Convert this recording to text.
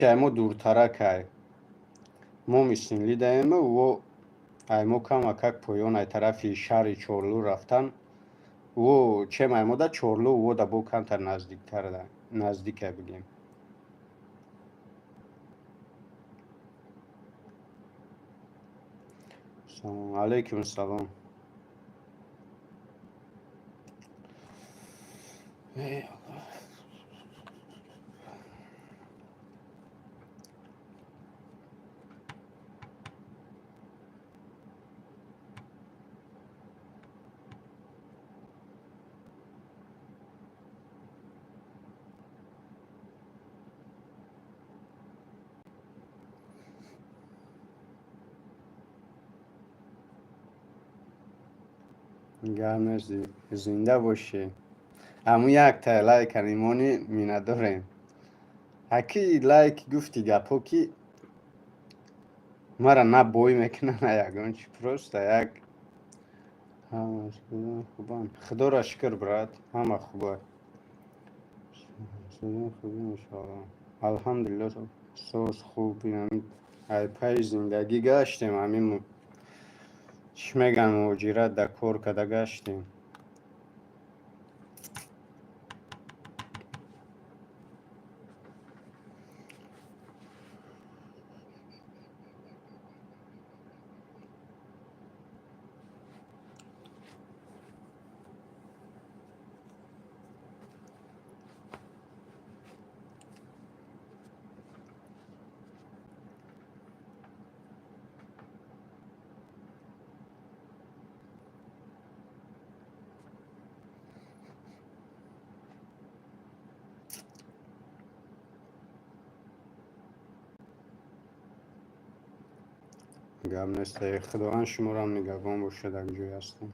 Ай мо дуртаракай. Мо Мисинли даем, во ай мо камакак поён, ай тарафи шаҳри Чорлу рафтан. Во чем ай мо да Чорлу, во да бо камтар наздиктар, наздика бигем. Алейкум салом. Гап нест, зинда бошӣ. Ҳамун якта лайк анимони миннатдорем. Ҳаки лайк гуфти, гапҳо ки мара на бой мекунад, на ягон чи, просто як хубанд. Худоро шукр, брат, ҳама хуба. Иншоалло, алҳамдулилло, соз, хуб. Ай пайи зиндагӣ гаштем, ҳамин чӣ мегӯянд, муҳоҷират да кор карда гаштем. Гап нест, Худованд шуморо нигаҳбон бошад, як ҷой ҳастем.